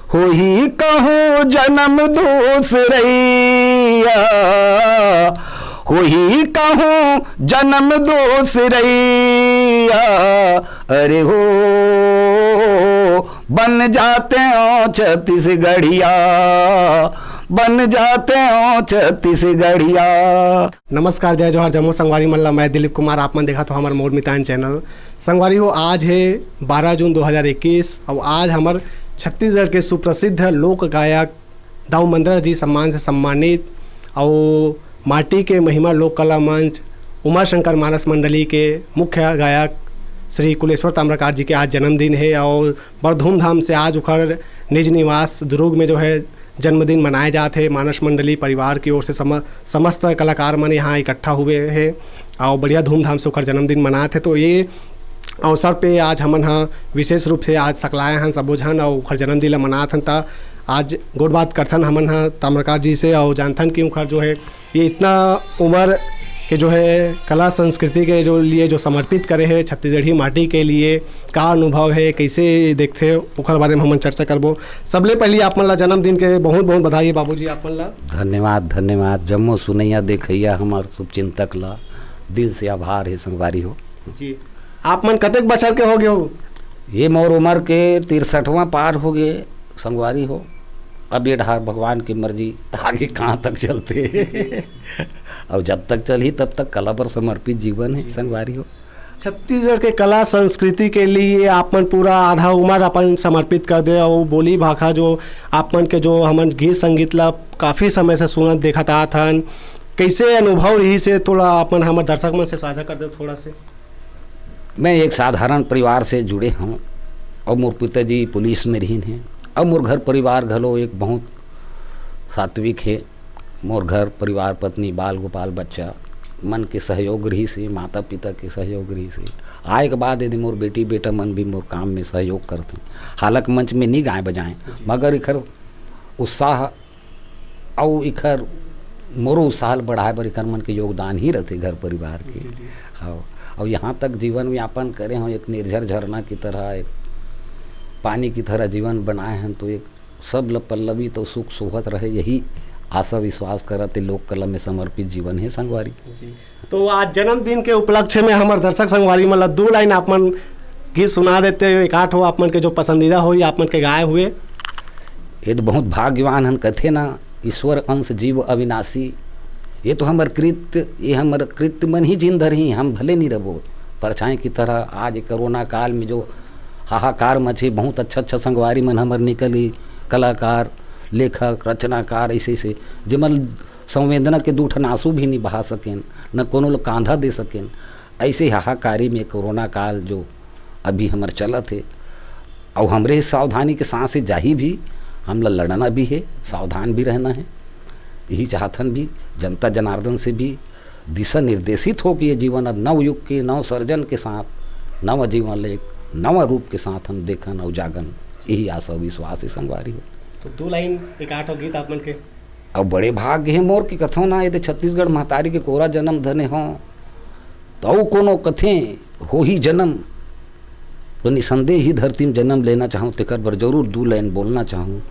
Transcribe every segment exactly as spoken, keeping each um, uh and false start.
होही कहूँ जन्म दूसरैया, होही कहूँ जन्म दूसरैया, अरे हो, बन जाते हो छत्तीसगढ़िया, बन जाते हो छत्तीसगढ़िया। नमस्कार, जय जोहार, जम्मो संगवारी मन ला। मैं दिलीप कुमार, आप मन देखत हो हमर मोर मितान चैनल। संगवारी हो, आज हे बारह जून दो हज़ार इक्कीस, अउ आज हमर छत्तीसगढ़ के सुप्रसिद्ध लोक गायक दाऊ मंदरा जी सम्मान से सम्मानित, अउ माटी के महिमा लोक कला मंच उमा शंकर मानस मंडली के मुख्य गायक श्री कुलेश्वर ताम्रकार जी के आज जन्मदिन हे, अउ बड़ धूमधाम से आज उखर निज निवास दुर्ग में जो है जन्मदिन मनाए जात हे। मानस मंडली परिवार की ओर से सम-, समस्त कलाकार मन यहाँ इकट्ठा हुए हे और बढ़िया धूमधाम से ओखर जन्मदिन मनात हे। तो ये अवसर पे आज हमन ह विशेष रूप से आज सकलाए हन सबो झन और ओखर जन्मदिन ला मनात हन। त आज गोठ बात करथन हमन ह ताम्रकार जी से और जानथन कि ओखर जो है ये इतना उम्र के जो है कला संस्कृति के जो लिए जो समर्पित करे हे छत्तीसगढ़ी माटी के लिए, का अनुभव हे, कैसे देखथे, ओखर बारे में हमन चर्चा करबो। सबले पहली आप मन ला जन्मदिन के बहुत बहुत बधाई बाबूजी आप मन ला। धन्यवाद, धन्यवाद। जम्मो सुनैया देखैया हमर शुभचिंतक ला दिल से आभार हे संगवारी हो। जी, आप मन कतेक बछर के हो गए हो? ये मोर उम्र के तिरसठवां पार हो गए संगवारी हो। अब ये डहार भगवान की मर्जी आगे कहाँ तक चलते। और जब तक चलही तब तक कला पर समर्पित जीवन है संगवारी हो। छत्तीसगढ़ के कला संस्कृति के लिए आप मन पूरा आधा उम्र अपन समर्पित कर दे और बोली भाखा जो आप मन के जो हमन गीत संगीत ला काफ़ी समय से सुनत देखत आत हन, कैसे अनुभव रही से थोड़ा अपन हमर दर्शक मन से साझा कर दे थोड़ा से। मैं एक साधारण परिवार से जुड़े हूँ और मोर पिताजी पुलिस में रहिन हैं और मोर घर परिवार घलो एक बहुत सात्विक है। मोर घर परिवार, पत्नी, बाल गोपाल, बच्चा मन के सहयोग रहिस हे, माता पिता के सहयोग रहिस हे। आए के बाद यदि मोर बेटी बेटा मन भी मोर काम में सहयोग करथे, हालांकि मंच में नहीं गाए बजाए, मगर इखर उत्साह अउ इखर मोरो उत्साह ल बढ़ाए बर इखर मन के योगदान ही रहिथे घर परिवार के। जी, जी। हाँ, अउ यहाँ तक जीवन यापन करे हों एक निर्झर झरना की तरह, एक पानी की तरह जीवन बनाए हैं, तो एक सब ल पल्लवी तो सुख सोहत रहे, यही आशा विश्वास करत हे। लोक कला में समर्पित जीवन हे संगवारी। जी। तो आज जन्मदिन के उपलक्ष्य में हमर दर्शक संगवारी मन ला दो लाइन आप मन गीत सुना देते हो, एक आठ हो आप मन के जो पसंदीदा हो या आप मन के गाए हुए। ये तो बहुत भाग्यवान हन, कथे ना, ईश्वर अंश जीव अविनाशी। ये तो हमर कृत्य, ये हमर कृत्य मन ही जिन धरही, हम भले नहीं रहो। परछाई की तरह आज कोरोना काल में जो हाहाकार मचे, बहुत अच्छा अच्छा संगवारी मन हमर निकली, कलाकार, लेखक, रचनाकार, ऐसे ऐसे, जेमन संवेदना के दू ठन आंसू भी नहीं बहा सकेन, न कोनो ल कांधा दे सकेन। ऐसे हाहाकारी में कोरोना काल जो अभी हमर चलत हे, अउ हमरे सावधानी के साथ से जाही भी, हमला लड़ना भी है, सावधान भी रहना है। यही चाहथन भी, जनता जनार्दन से भी दिशा निर्देशित हो कि ये जीवन अब नव युग के नव सर्जन के साथ, नव जीवन ले एक नवा रूप के साथ हम देखन अउ जागन, यही आशा अउ विश्वास है संगवारी हो। तो दो लाइन एक आठ हो गीत आप मन के। अब बड़े भाग्य हे मोर के कथो ना, यदि छत्तीसगढ़ महतारी के कोरा जन्म धने हो, तो अउ कोनो कथे होही जन्म, तो निसंदेह ही धरती में जन्म लेना चाहूँ, तेकर बर जरूर दू लाइन बोलना चाहूँ।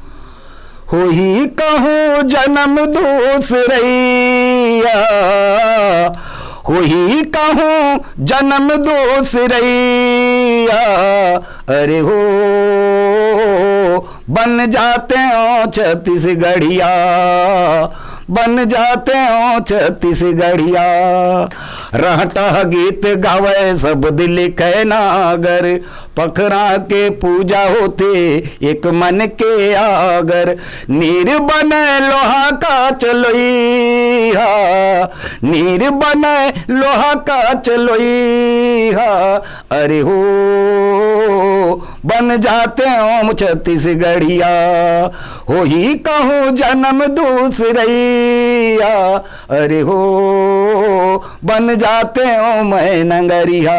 होही कहूँ जन्म दूसरैया, होही कहूँ जन्म दूसरैया, अरे हो, बन जाते हो छत्तीसगढ़िया, बन जाते हो छत्तीसगढ़िया। रहटा गीत गावे, शब्द लिखे नागर, पखरा के पूजा होथे, एक मन के आगर। नीर बने लोहा का चलोइहा, नीर बने लोहा का चलोइहा। अरे हो, बन जाते हो छत्तीसगढ़िया, होही कहूँ जन्म दूसरैया। अरे हो, बन जाते हो मैं नगरिया,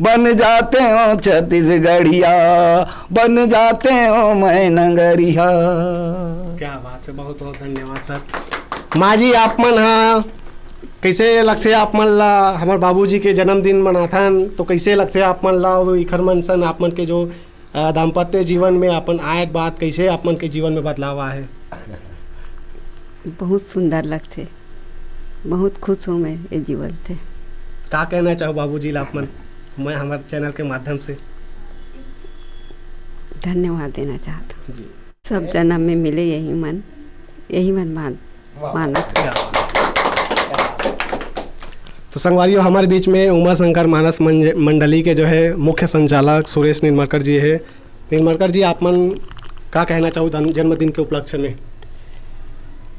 बन जाते हो छत्तीसगढ़िया, बन जाते हो मैं नगरिया। क्या बात है, बहुत बहुत धन्यवाद सर। माँ जी, आप मन हा कैसे लगथे आप मन ला? हमर बाबूजी के जन्मदिन मनाथन, तो कैसे लगथे आप मन ला? अउ इखर मन सन आप मन के जो अ, दाम्पत्य जीवन में अपन आए के बाद कैसे आप मन के जीवन में बदलाव आए हे? बहुत सुंदर लगथे, बहुत खुश हूँ मैं ये जीवन से। का कहना चाहो बाबूजी ला आप मन, मैं हमारे चैनल के माध्यम से? धन्यवाद देना चाहता हूँ। जी। सब जन्म में मिले यही मन, यही मन मान, मानत। क्या बात। तो संगवारियों, हमारे बीच में उमा शंकर मानस मंज-, मंडली के जो है मुख्य संचालक सुरेश निर्मलकर जी है। निर्मलकर जी, आप मन का कहना चाहो जन-, जन्मदिन के उपलक्ष्य में?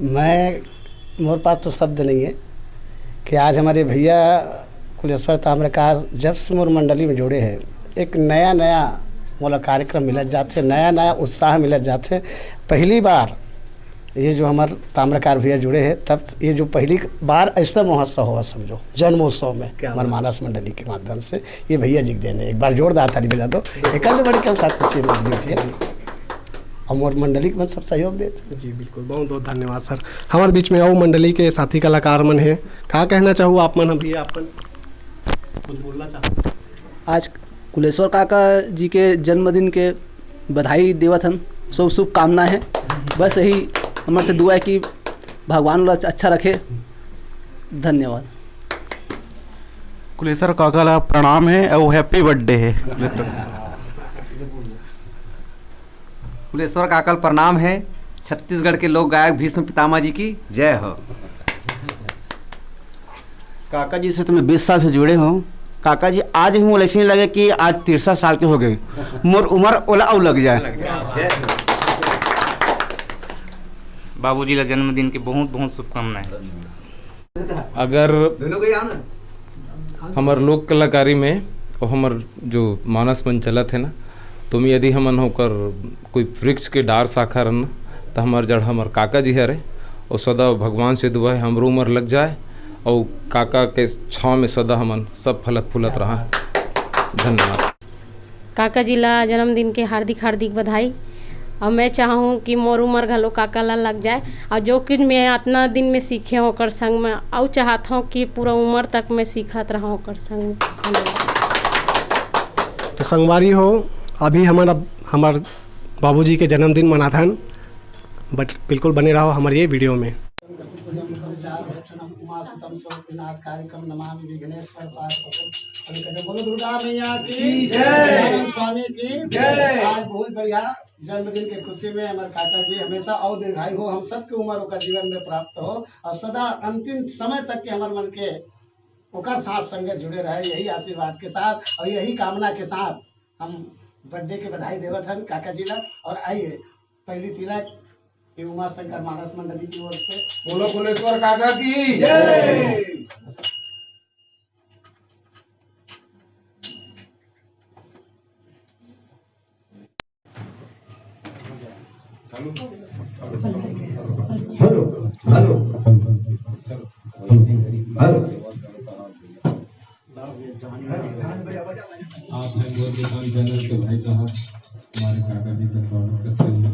मैं, मोर पास तो शब्द नहीं है कि आज हमारे भैया कुलेश्वर ताम्रकार जब से मोर मंडली में जुड़े हैं, एक नया नया मोला कार्यक्रम मिलत जाथे, नया नया उत्साह मिलत जाथे। पहली बार ये जो हमार ताम्रकार भैया जुड़े हैं, तब ये जो पहली बार ऐसा महोत्सव हुआ, समझो, जन्मोत्सव में क्या हमारे बात। मानस मंडली के माध्यम से, ये भैया जी के देने। एक बार जोरदार ताली बजा दो। एक बढ़ के हम का खुशी में जुट गए। और मोर मंडली के मन सब सहयोग देते। जी, बिल्कुल, बहुत बहुत धन्यवाद सर। हमारे बीच में और मंडली के साथी कलाकार मन है, का कहना चाहू आप मन, अभी आप मन कुछ बोलना चाहते हैं? आज कुलेश्वर काका जी के जन्मदिन के बधाई देवत हन, सब शुभकामना है। बस यही हमर से दुआ है कि भगवान ला अच्छा रखे। धन्यवाद। कुलेश्वर काका ला प्रणाम है और हैप्पी बर्थडे है। कुलेश्वर काका ला प्रणाम है। छत्तीसगढ़ के लोक गायक भीष्म पितामह जी की जय हो। काका जी से तो मैं बीस साल से जुड़े हूँ। काका जी, आज ही मोला ऐसे नहीं लगे कि आज तिरसठ साल के हो गए, मोर उम्र ओला अउ लग जाए। बाबूजी ला जन्मदिन के बहुत बहुत शुभकामनाएं। अगर हमर लोक कलाकारी में और हमर जो मानस मन चलत है ना, तो में यदि हमन ओकर कोई वृक्ष के डार शाखा रहन, तो हमर जड़ हमर काका जी हरे। और सदा भगवान से दुआ है हमरो उम्र लग जाए और काका के छाँव में सदा हमन सब फलत फूलत रहा। धन्यवाद। काका जी ला जन्मदिन के हार्दिक हार्दिक बधाई। और मैं चाहूँ कि मोर उम्र घलो काका ला लग जाए, और जो कुछ मैं अतना दिन में सीखे हूँ ओकर संग में, और चाहत हूँ कि पूरा उम्र तक मैं सीखत रहूँ ओकर संग में। धन्यवाद। तो संगवारी हो, अभी हमन अब हमर बाबूजी के जन्मदिन मनाथन, but बिल्कुल बने रहो हमर ये वीडियो में। उमासुतं स्वरूपिनाथ कार्यक्रम नमामि विघ्नेश्वर पाद पकड़। अभी कहते बोलो दुर्गा मैया की जय। आनंद स्वामी की जय। आज बहुत बढ़िया जन्मदिन के खुशी में हमारे काका जी हमेशा और दीर्घायु हो, हम सबके उम्र ओकर जीवन में प्राप्त हो और सदा अंतिम समय तक के हमारे मन के ओकर साथ संगत जुड़े रहे, यही आशीर्वाद के साथ और यही कामना के साथ हम बर्थडे के बधाई देवत हन काका जी ला। और आइए, पहली तिलक ये उमा शंकर मानस मंडली की ओर से। बोलो कुलेश्वर काका की जय। Hello, hello, hello. आप हैं गोर किसान चैनल के भाई साहब, हमारे काका जी का स्वागत करते हैं।